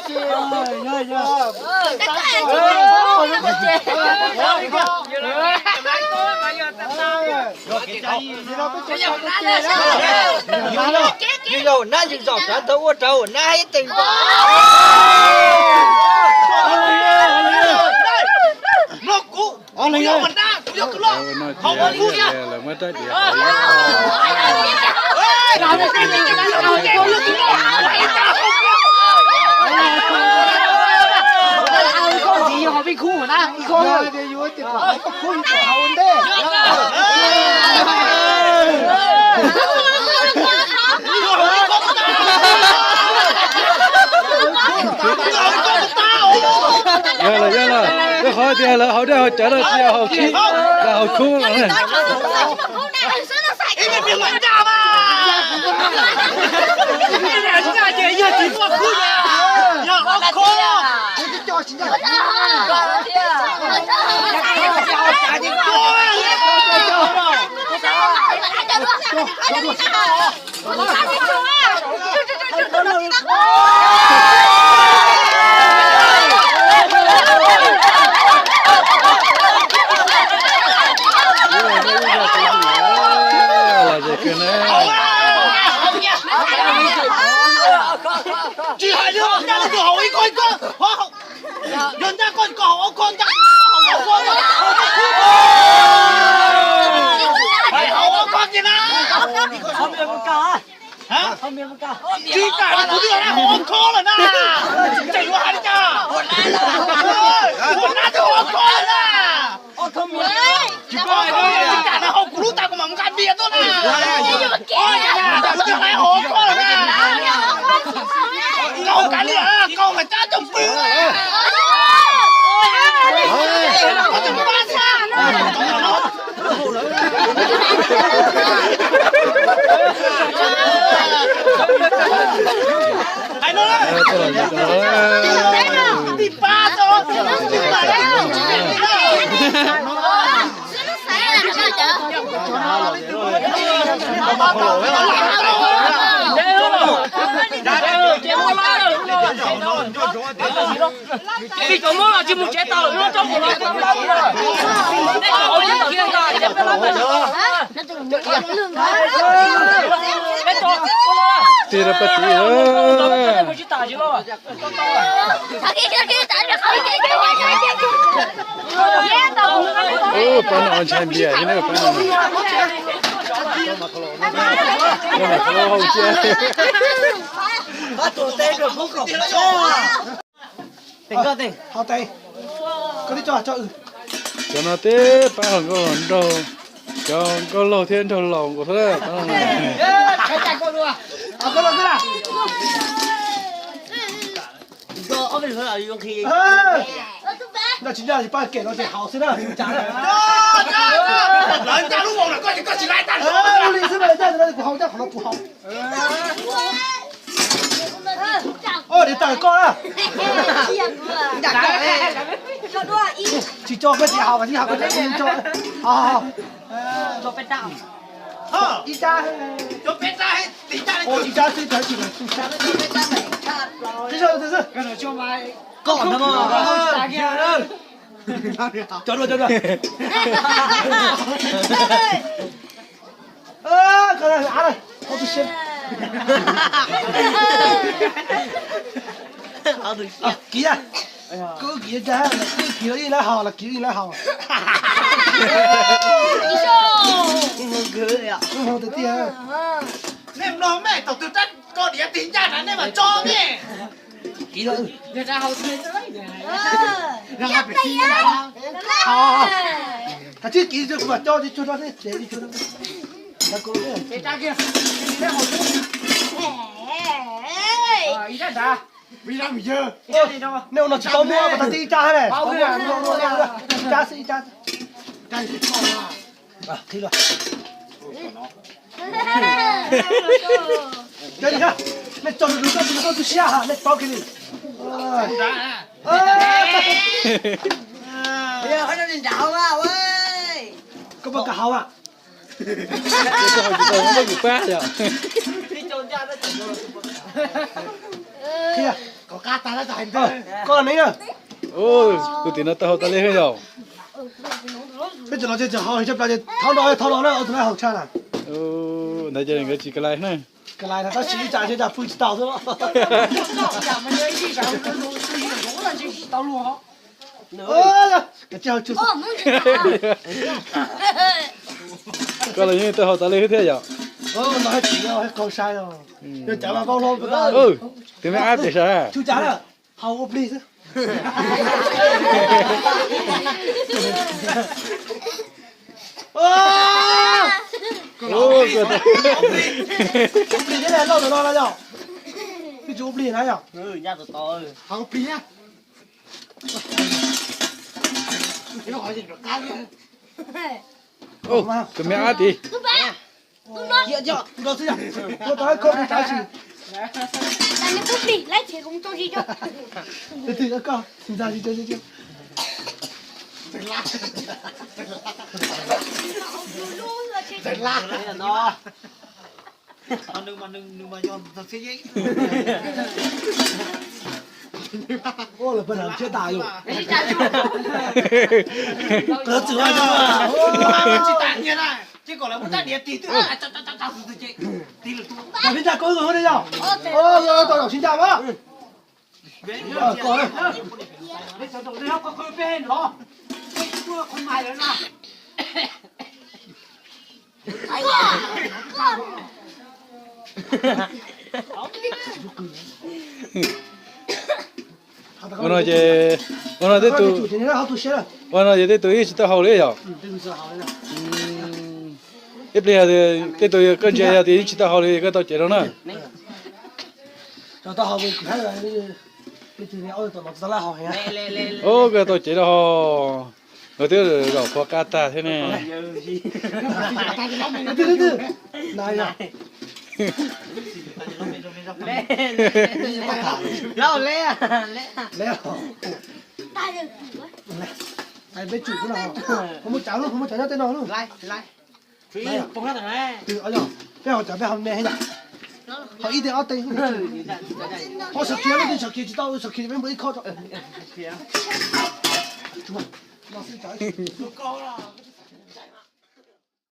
Ces yog nab ntsis zaum rov ntawd ua rau nab ib teg nkaus. Mloog kuv, kuv yog ua nab, kuv yog tus loj. Hauv kuv yog Yog los, yog los, rau qhov tias lawv haus dej haus cawv no tsis yog haus khib, lawv haus khub los. Tsis hais li, ncaj los haus ib ko ib ko, yog ncaj koj koj haus ob ko, ncaj haus ob ko, haus ob ko kiag na. Tsis kam li kuv twb haus ob ko lawm na. Tseem yuav hais li cas? Ua nab twb haus ob ko lawm na. Tsis kam no, haus kuv lub tas kuv mam nqa npias tuaj na. Kuv twb haus ob ko lawm na. Kaus kav liam, kaus mas cab coj pw. Tig rau paj tiv. Ub, pab no ntshai npias thiab na, pab no. Cov no tib pab hluas nkauj hluas nraug, cov nkauj laug thiab nraug laus nkaus xwb pab no. Noj tsis ncaj tsis pab kem no ces haus xwb na. Lawv ncaj lub vauv lawm koj ces koj tsis laib tag. Lub li xwb na, ncaj no kuv haus, ncaj qhov no kuv haus. Ua li tas koj na. Tsis tso koj tsis haus, tsis haus koj tsis tso. Ib rab, ib rab xwb, tsis tu sab. Koj no, cov dua, cov dua. Kiv, koj kiv, kiv ib lab haus los kiv ib lab haus. Tiag tiag. Nej mloog mej, thaum twg rab ko diav tig ncaj na nej mam tso mej. Kiv, kav tsij kiv kuv mam tso tsuag no, tsuag no. Nej ua no tsis tau muaj, mas tau tib ib rab ne. Ib rab xwb, ib rab. Qhib los. Nej tso lus koj tsis muaj koj tu siab ha, nej paub kiag li. Koj puas kam haus a? Qhib. Koj ne, tus tim no tau haus tas li yom. Peb cov no ces haus caj plas ces thau no, thau no na, tus no haus tshaj na. Ntawd ces nkawd tsis ka lais na. Ka lais no tab sis ib tsam ces pw tsis tau xwb. Koj los yeej tau haus tas li thiab yom. Tus me ab tias sas. Haus ua plig xwb. Ua plig thiab lauj, tus no no yom. Twb tsis ua plig na yom. Haus ua plig. Tus me ab tid. Ua lawv pab thiab tas yom. Tsis tas niag na, ces kom lawv muab rab diav tig twb tas tig lawm tus. Tau sib ncaj koj wb ua ne yom. Tau zaum sib ncaj mas. Ua no ces, ua no tej tus, ua no ces tej tus yeej tsis tau haus li yom. Ib pliag tej tus koj ntsia yog tias yeej tsis tau haus li koj tau cev rau na. Ub, koj tau cev rau ho. Nkawd twb zaum qhuav qab tag thiab ne. Peb haus cov peb ho me thiab yom. Ho ib teg ob teg. Ho sawv kiag lub twg sawv kiag tsis tau, sawv kiag peb npua ib khob tso.